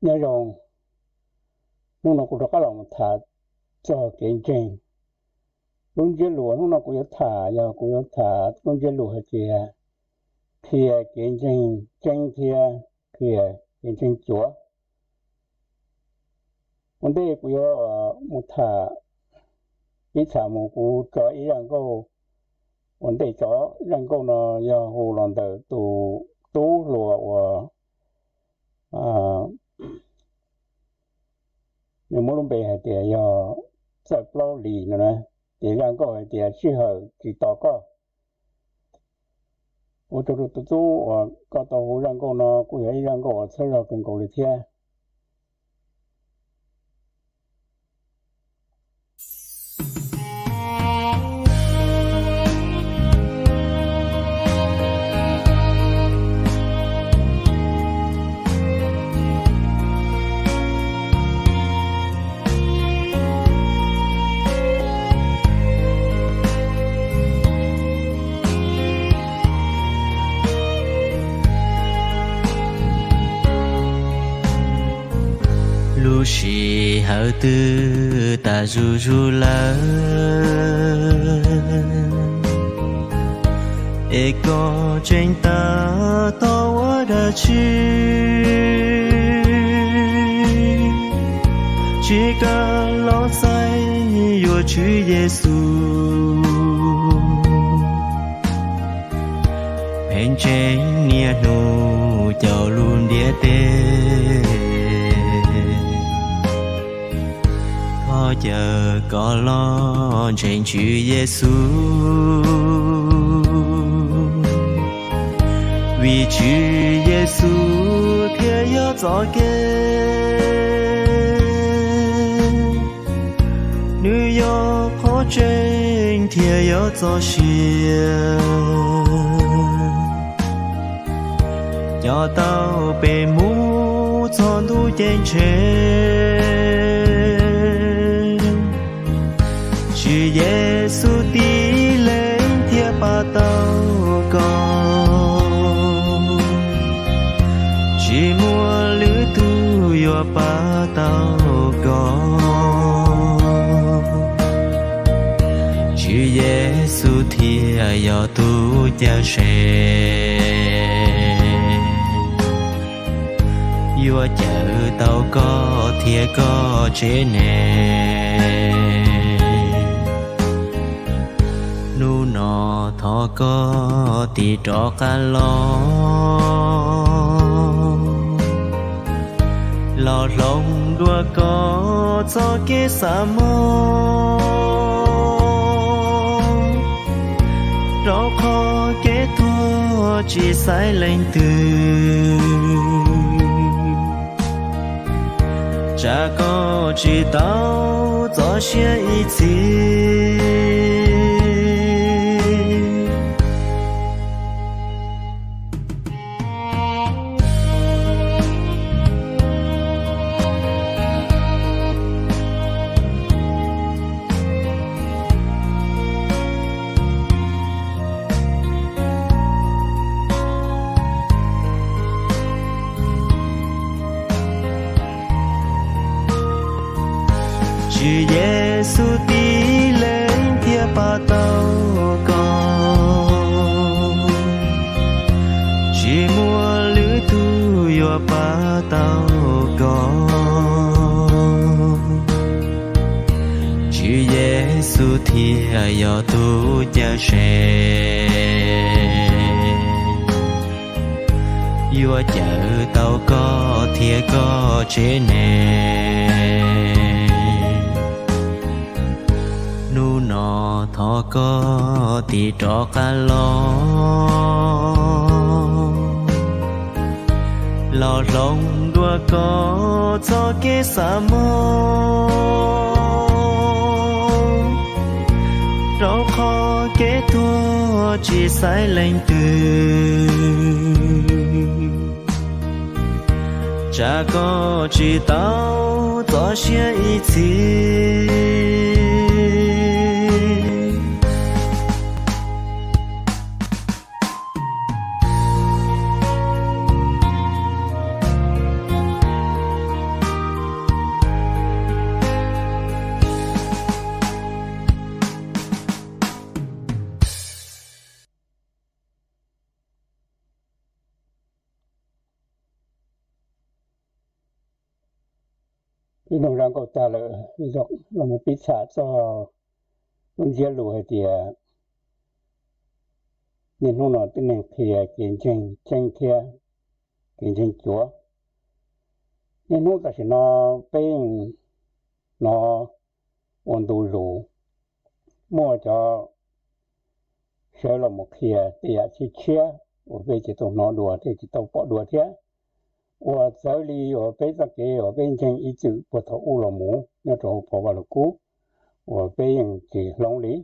Nyob zoo, hnub no kuv rov qab los mus tham txog kev ntseeg. Lub ntsiab lus hnub no kuv yuav tham yog kuv yuav tham lub ntsiab lus hais tias qhia kev ntseeg tseeb thiab qhia kev ntseeg cuav. Ua ntej kuv yuav mus tham, ib tham mus kuv tso ib zaj nkauj. Ua ntej tso zaj nkauj no yog hu los ntawm tus tub hluas uas nws muab lub npe hais tias yog Txawj Plaub Lis no na. Ces zaj nkauj hais tias sij hawm tsis tos koj. Ua tsaug rau tus tub uas koj tau hu zaj nkauj no, kuj yog ib zaj nkauj uas txhawb zog kawg nkaus li thiab. Lub sij hawm twb tas zuj zus lawm, es koj tseem tab tom ua dab tsi? Tsis kam los xaiv yuav Tswv Yexus, pheej tseem niaj hnub caum lub ntiaj teb. Thov caw koj los ntseeg Tswv Yexus, vim Tswv Yexus thiaj yog txoj kev, nws yog qhov tseeb thiaj yog txoj sia, coj tau peb mus txog ntuj ceeb tsheej. Tswv Yexus tib leeg thiaj pab tau koj, tsis muaj lwm tus yuav pab tau koj. Tswv Yexus thiaj yog tus cawm seej, yuav cawm tau koj thiab koj tsev neeg. Hnub no thov koj tig rov qab los, los hloov dua koj txoj kev xav mog, rau qhov kev tuag tsis xaiv leej twg, tsam koj tsis tau txoj sia ib txhis. Tswv Yexus tib leeg thiaj pab tau koj, tsis muaj lwm tus yuav pab tau koj. Tswv Yexus thiaj yog tus cawm seej, yuav cawm tau koj thiab koj tsev neeg. Hnub no thov koj tig rov qab los, los hloov dua koj txoj kev xav mog, rau qhov kev tuag tsis xaiv leej twg, tsam koj tsis tau txoj sia ib txhis. Lub nug zaj nkauj tag lawm, los mus pib txham txog lub ntsiab lus hais tias niaj hnub no tib neeg qhia kev ntseeg tseeb thiab kev ntseeg cuav. Niaj hnub tam sim no peb hnov ua ntu zus muaj cov sawv los mus qhia tej yam tshiab tshiab uas peb tsis tau hnov dua thiab tsis tau pom dua thiab, uas txawv li uas peb txoj kev uas peb ntseeg ib txwm puag thaum ub los mus nyob rau hauv phau Vaj Lug Kub uas peb yeej tsis hloov li.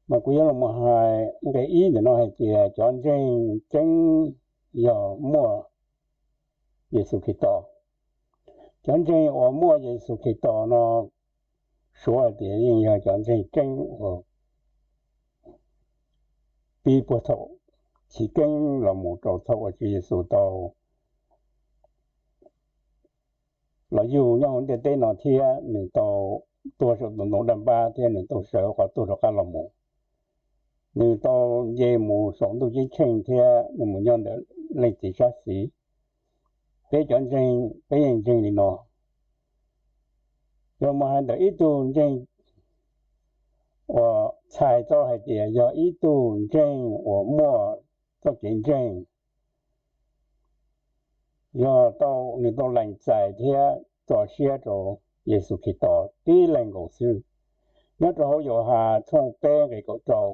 Mas kuv yuav los mus hais nqe ib ntawm no hais tias cov ntseeg tseeb yog muaj Yexus Khetos. Cov ntseeg uas muaj Yexus Khetos no suav hais tias yeej yog cov ntseeg tseeb uas pib puag thaum chiv keeb los mus rau thaum uas Tswv Yexus tau los yug nyob hauv ntiaj teb no thiab nws tau tuag saum tus ntoo daj npab thiab nws tau sawv qhov tuag rov qab los mus. Nws tau nce mus saum ntuj ceeb tsheej thiab nws mus nyob ntawm Leej Txiv sab xis. Peb cov ntseeg peb yeej ntseeg li no. Yog mus hais ntawm ib tug ntseeg uas txhais tau hais tias yog ib tug ntseeg uas muaj txoj kev ntseeg, yog tau nws tau lees txais thiab tso siab rau Yexus Khetos tib leeg nkaus xwb. Nyob rau hauv Yauhas tshooj peb nqe kaum rau,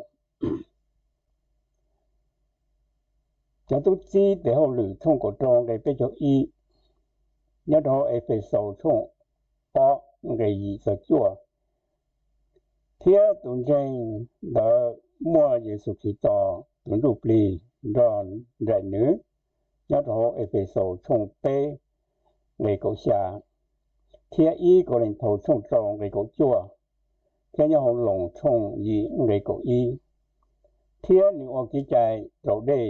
cov tub txib tes hauj lwm tshooj kaum rau nqe peb caug ib, nyob rau hauv Efexaus tshooj ob nqe yim txog cuaj, thiab tus ntseeg ntawd muaj Yexus Khetos tus ntsuj plig nrog nraim nws, nyob rau hauv Efexaus tshooj peb nqe kaum xya, thiab ib Kauleethaus tshooj rau nqe kaum cuaj, thiab nyob hauv Loos tshooj yim nqe kaum ib, thiab nws ua kev cai raus dej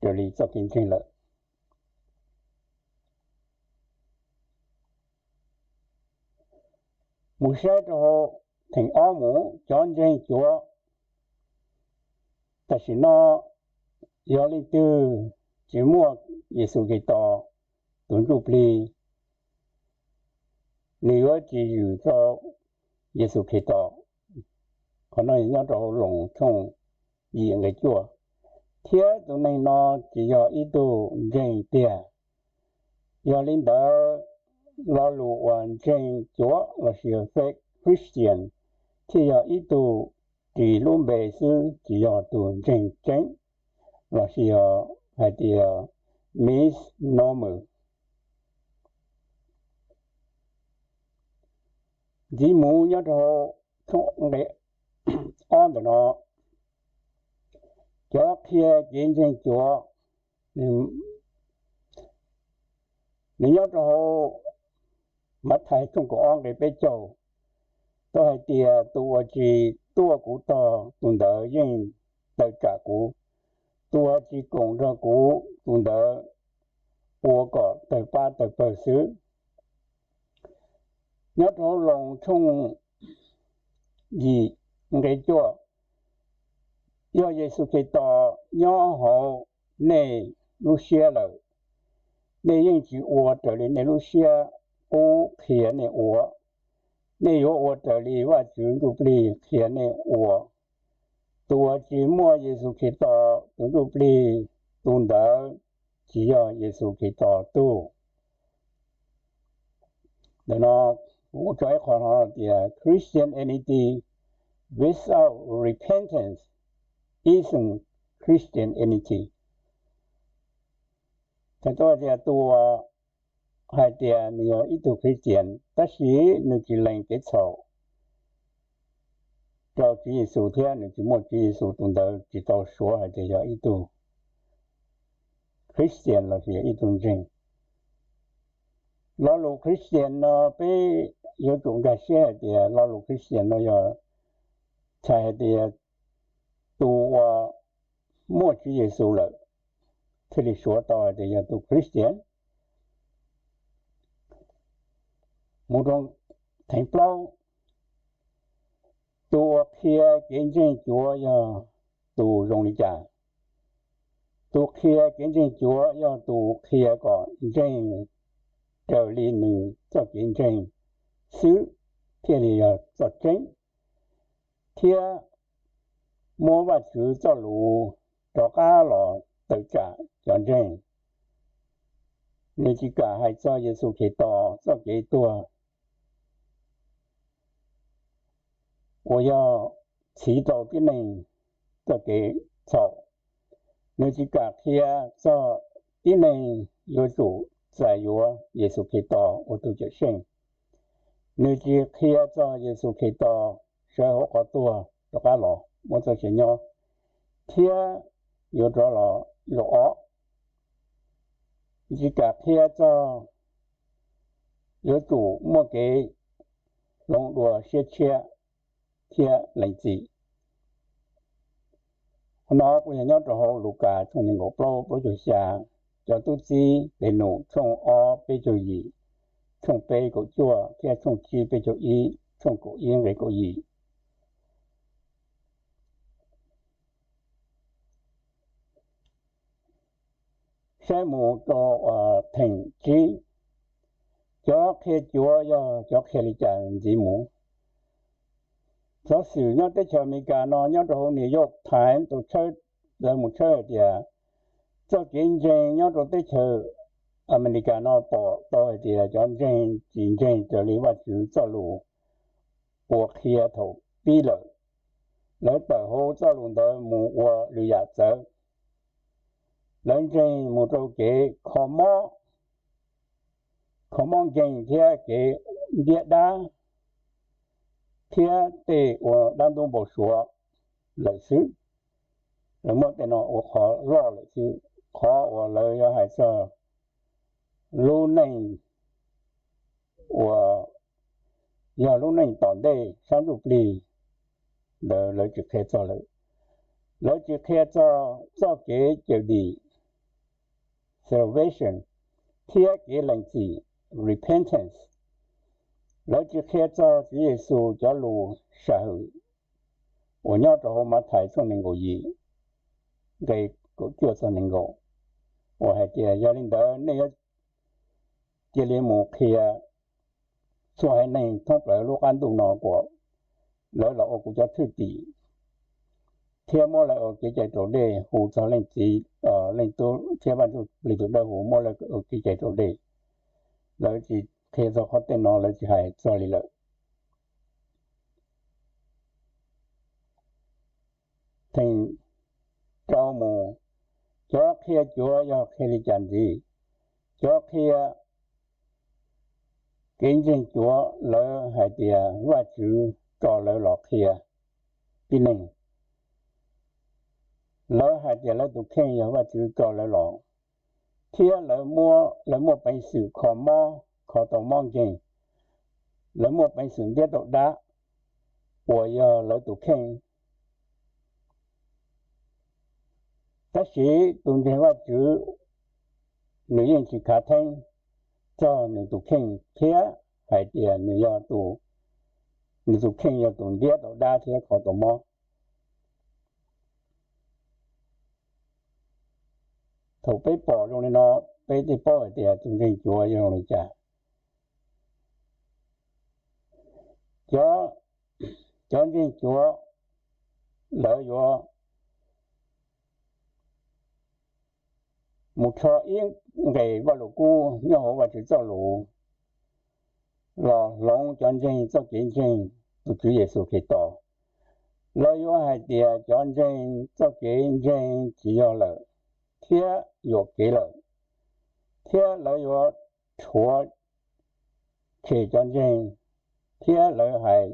raws li txoj kev ntseeg lawm. Mus saib rau hauv theem ob mus, cov ntseeg cuav tam sim no yog leej twg tsis muaj Yexus Khetos tus ntsuj plig, nws yuav tsis zwm rau Yexus Khetos. Qhov no nyob rau hauv Loos tshooj yim nqe cuaj, thiab tus neeg no tsis yog ib tug ntseeg tiag. Yog li ntawd, lo lus uas ntseeg cuav lossis faith Christian thiaj yog ib tug ris lub npe xwb, tsis yog tus ntseeg tseeb lossis yog hais tias misnomer. Ntxiv mus nyob rau hauv tshooj nqe ob ntawm no, cov qhia kev ntseeg cuav, nws nyob rau hauv Mathais tshooj kaum ob nqe peb caug, tau hais tias tus uas tsis tuaj kuv tog, tus ntawd yeej tawm tsam kuv. Tus uas tsis koom nrog kuv, tus ntawd ua kom tawg pab tawg pawg xwb. Nyob rau hauv Loos tshooj yim nqe cuaj, yog Yexus Khetos nyob hauv nej lub siab lawm, nej yeej tsis ua raws li nej lub siab qub qhia nej ua. Nej yuav ua raws li Vajtswv ntsuj plig qhia nej ua. Tus uas tsis muaj Yexus Khetos tus ntsuj plig, tus ntawd tsis yog Yexus Khetos tug. Ntawm no kuv tso ib qho no tias Christianity without repentance isn't Christianity. Txhais tau tias tus uas hais tias nws yog ib tug Christian tab sis nws tsis lees kev txhaum rau Tswv Yexus thiab nws tsis muaj Tswv Yexus, tus ntawd tsis tau suav hais tias yog ib tug Christian lossis yog ib tug ntseeg. Lo lus Christian no peb yuav tsum nkag siab hais tias lo lus Christian no yog txhais hais tias tus uas muaj Tswv Yexus lawm thiaj li suav tau hais tias yog tus Christian. Mus rau theem plaub, tus uas qhia kev ntseeg cuav yog tus zoo li cas? Tus qhia kev ntseeg cuav yog tus qhia kom ntseeg raws li nws txoj kev ntseeg xwb thiaj li yog txoj tseeb, thiab muab Vajtswv txoj lus rov qab los tawm tsam cov ntseeg. Nws tsis kam hais txog Yexus Khetos txoj kev tuag uas yog txhiv tau tib neeg txoj kev txhaum. Nws tsis kam qhia txog tib neeg yuav tsum txais yuav Yexus Khetos ua tus Cawm Seej. Nws tsis qhia txog Yexus Khetos sawv hauv qhov tuag rov qab los muaj txoj sia nyob thiab yuav rov los zaum ob. Tsis kam qhia txog yuav tsum muaj kev hloov dua siab tshiab thiab lees txim. Qhov no kuj yog nyob rau hauv Lukas tshooj nees nkaum plaub, plaub caug xya, cov tub txib Pes Num tshooj ob, peb caug yim, tshooj peb kaum cuaj, thiab tshooj tsib peb caug ib, tshooj kaum ib nqe kaum yim. Saib mus rau theem tsib, cov qhia cuav yog cov qhia li cas ntxiv mus. Xov xwm nyob teb chaws Amelikas no nyob rau hauv New York Times tau tshawb, lawv mus tshawb hais tias txoj kev ntseeg nyob rau teb chaws Amelikas no pom tau hais tias cov ntseeg tsis ntseeg raws li Vajtswv txoj lus uas qhia thaum pib lawm. Lawv tawm hauv txoj lus ntawd mus ua lwm yam txawv. Lawv ntseeg mus rau kev kho mob, kho mob nkeeg thiab kev ntiab dab thiab tej uas dab ntub npau suav lawm xwb. Lawv muab tej no ua qhov loj lawm xwb. Qhov uas lawv yuav hais txog lub neej uas yog lub neej tom ntej sab ntsuj plig ntawd lawv tsis qhia txog lawm. Lawv tsis qhia txog txoj kev cawm dim, salvation, thiab kev lees txim, repentance. Lawv tsis qhia txog Tswv Yexus cov lus sam hwm uas nyob rau hauv Mathais tshooj nees nkaum yim, nqe kaum cuaj txog nees nkaum, uas hais tias yog li ntawd nej yuav cia li mus qhia txhua haiv neeg thoob plaws lub qab ntuj no kom lawv los ua kuv cov thwj tim, thiab muab lawv ua kev cai raus dej, hu txog Leej Txiv, Leej Tub thiab Vaj Ntsuj Plig tus dawb huv, muab lawv ua kev cai raus dej. Lawv tsis qhia txog qhov tej no, lawv tsis hais txog li lawm. Theem rau mus, cov qhia cuav yog qhia li cas ntxiv? Cov qhia kev ntseeg cuav lawv hais tias Vajtswv tso lawv los qhia tib neeg. Lawv hais tias lawv tus kheej yog Vajtswv tso lawv los, thiab lawv muaj peev xwm kho mob, kho tau mob nkeeg, lawv muaj peev xwm ntiab tau dab uas yog lawv tus kheej. Tab sis tus ntseeg Vajtswv nws yeej tsis khav theeb txog nws tus kheej thiab hais tias nws yog, nws tus kheej yog tus ntiab tau dab thiab kho tau mob. Thaum peb pom zoo li no, peb thiaj paub hais tias tus ntseeg cuav yog zoo li cas. Cov, cov ntseeg cuav lawv yuav mus rho ib nqes Vaj Lug Kub nyob hauv Vajtswv txoj lus los hloov cov ntseeg txoj kev ntseeg tus Tswv Yexus Khetos. Lawv yuav hais tias cov ntseeg txoj kev ntseeg tsis yog lawm, thiab yuam kev lawm, thiab lawv yuav rhuav tshem cov ntseeg, thiab lawv hais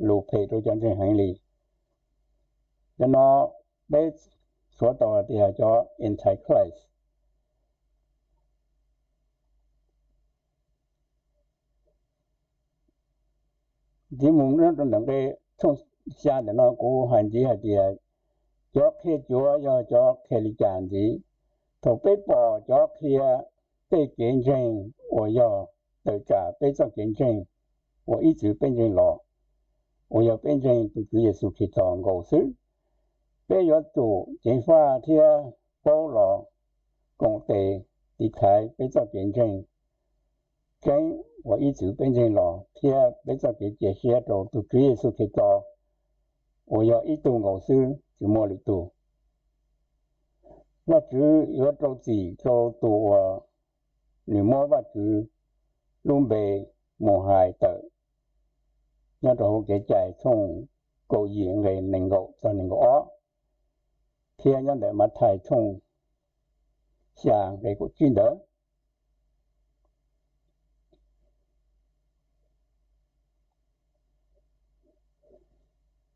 lus phem rau cov ntseeg heev li. Cov no peb suav tau hais tias cov antichrist. Ntxiv mus rau ntawm nqe tshooj xya ntawm no kuv hais ntxiv hais tias cov qhia cuav yog cov qhia li cas ntxiv. Thaum peb pom cov qhia tej kev ntseeg uas yog tawm tsam peb txoj kev ntseeg uas ib txwm peb ntseeg los, uas yog peb ntseeg tus Tswv Yexus Khetos nkaus xwb, peb yuav tsum ceev faj thiab paub los koom tes tiv thaiv peb txoj kev ntseeg. tseeb uas ib txwm peb ntseeg los thiab peb txoj kev cia siab rau tus Tswv Yexus Khetos uas yog ib tug nkaus xwb tsis muaj lwm tus. Vajtswv yuav rau txim rau tus uas nws muab Vajtswv lub npe mus hais tawm nyob rau hauv Kev cai tshooj kaum yim nqe nees nkaum txog nees nkaum ob, thiab nyob ntawm Mathais tshooj xya nqe kaum tsib ntawd.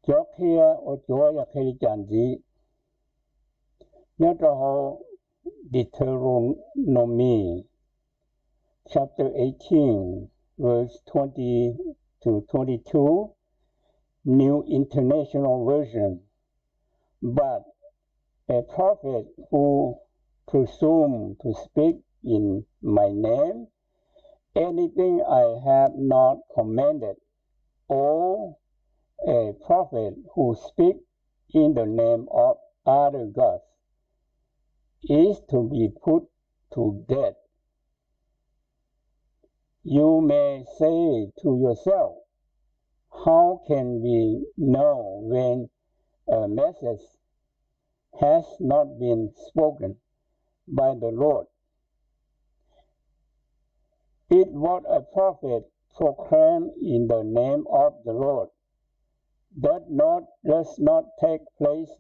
Cov qhia uas cuav yog qhia li cas ntxiv? Nyob rau hauv Deuteronomy chapter eighteen, verse twenty to twenty-two, New International Version. But a prophet who presume to speak in my name anything I have not commanded, or a prophet who speak in the name of other gods is to be put to death. You may say to yourself, how can we know when a message has not been spoken by the Lord? If what a prophet proclaim in the name of the Lord does not, does not take place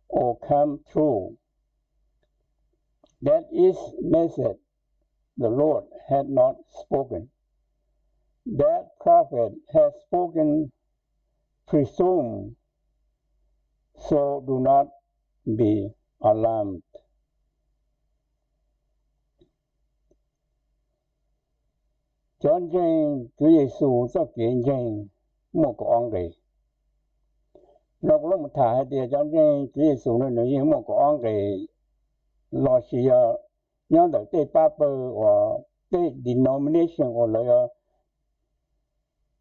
or come true, that is message the Lord had not spoken. That prophet has spoken presume, so do not be alarmed. Cov ntseeg Tswv Yexus txoj kev ntseeg muaj kaum ob nqe. No kuv los mus tham hais tias cov ntseeg Tswv Yexus no nws yeej muaj kaum ob nqe, los sis yog nyob ntawm tej pab pawg uas tej denomination uas lawv yuav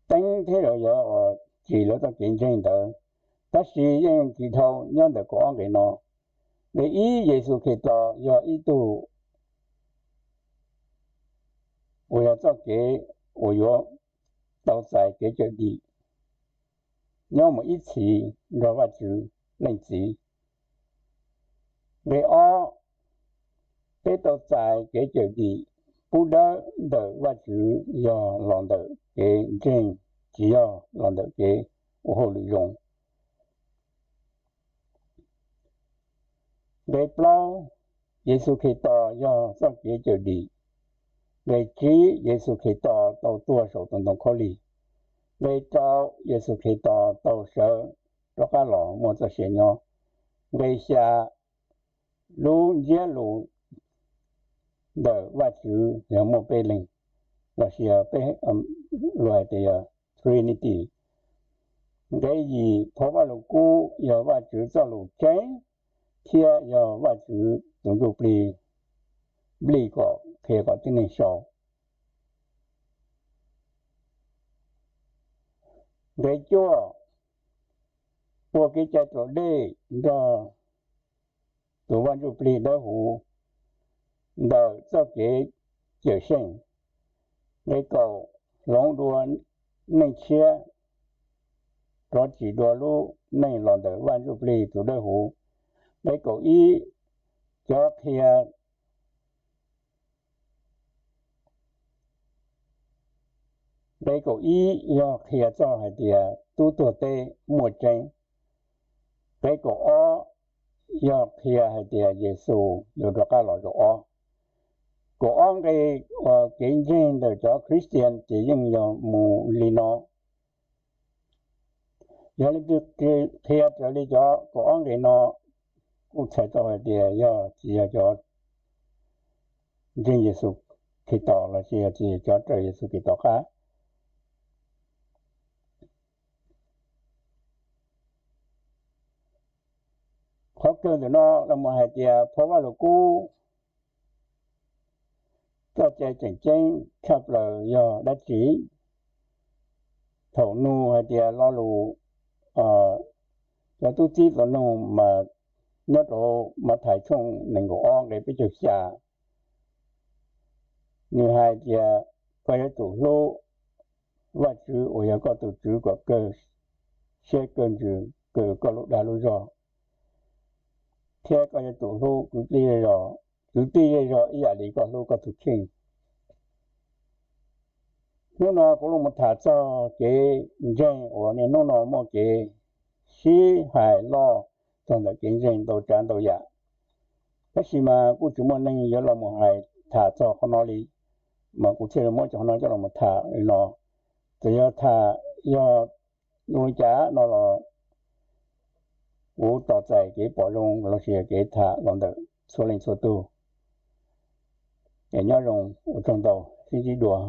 teeb thiab lawv yuav tsis lawv txoj kev ntseeg ntawd, tab sis yeej tsis dhau nyob ntawm kaum ob nqe no. Nqe ib, Yexus Khetos yog ib tug uas yog txoj kev uas yuav tau txais kev cawm dim nyob mus ib txhis nrog Vajtswv Leej Txiv. Nqe ob, peb tau txais kev cawm dim pub dawb ntawm Vajtswv yog los ntawm kev ntseeg, tsis yog los ntawm kev ua hauj lwm zoo. Nqe plaub, Yexus Khetos yog txoj kev cawm dim. Nqe tsib, Yexus Khetos tau tuag saum tus ntoo khaub lig. Nqe rau, Yexus Khetos tau sawv rov qab los muaj txoj sia nyob. Nqe xya, lub ntsiab lus ntawm Vajtswv yog muaj peb leeg, los sis yog peb lus hais tias yog Trinity. Nqe yim, phau Vajluskub yog Vajtswv txoj lus tseeb thiab yog Vajtswv tus Ntsujplig nplij kom qhia kom tib neeg sau. Nqe cuaj, ua kev cai raus dej nrog tus Vaj Ntsujplig Dawb Huv ntawm txoj kev cawm seej. Nqe kaum, hloov dua neej tshiab rov tsim dua lub neej los ntawm Vaj Ntsujplig tus Dawb Huv. Nqe kaum ib, cov qhia Nqe kaum ib yog qhia txog hais tias tub tuag teb muaj tseeb. Nqe kaum ob yog qhia hais tias Yexus yuav rov qab los zaum ob. Kaum ob nqe uas kev ntseeg ntawm cov Christian ces yeej yog mus li no. Yog leej twg qhia raws li cov kaum ob nqe no, kuj txhais tau hais tias yog tsis yog cov ntseeg Yexus Khetos los sis yog tsis yog cov raws Yexus Khetos qab. Qhov kawg ntawm no los mus hais tias phau Vaj Lus Kub txoj cai tseem ceeb tshaj plaws yog dab tsi? Thaum nug hais tias lo lus, cov tub txib tau nug mas nyob rau Mathais tshooj nees nkaum ob nqe peb caug xya, nws hais tias koj yuav tsum hlub Vajtswv uas yog koj tus Tswv kom kawg siab kawg ntsws, kawg koj lub dag lub zog, thiab koj yuav tsum hlub kwv tij zej zog, kwv tij zej zog ib yam li koj hlub koj tus kheej. Hnub no kuv los tham txog kev ntseeg uas niaj hnub no muaj kev sib hais loj txog ntawm kev ntseeg ntau tsav ntau yam. Tab sis mas kuj tsis muaj neeg yuav los mus hais tham txog qhov no li, mas kuv thiaj muab cov qhov no coj los tham li no. Txawm yog tham yog zoo li cas no los kuv tos txais kev pom zoo lossis kev tham los ntawm txhua leej txhua tug. Es nyob zoo, ua tsaug ntau, sib ntsib dua.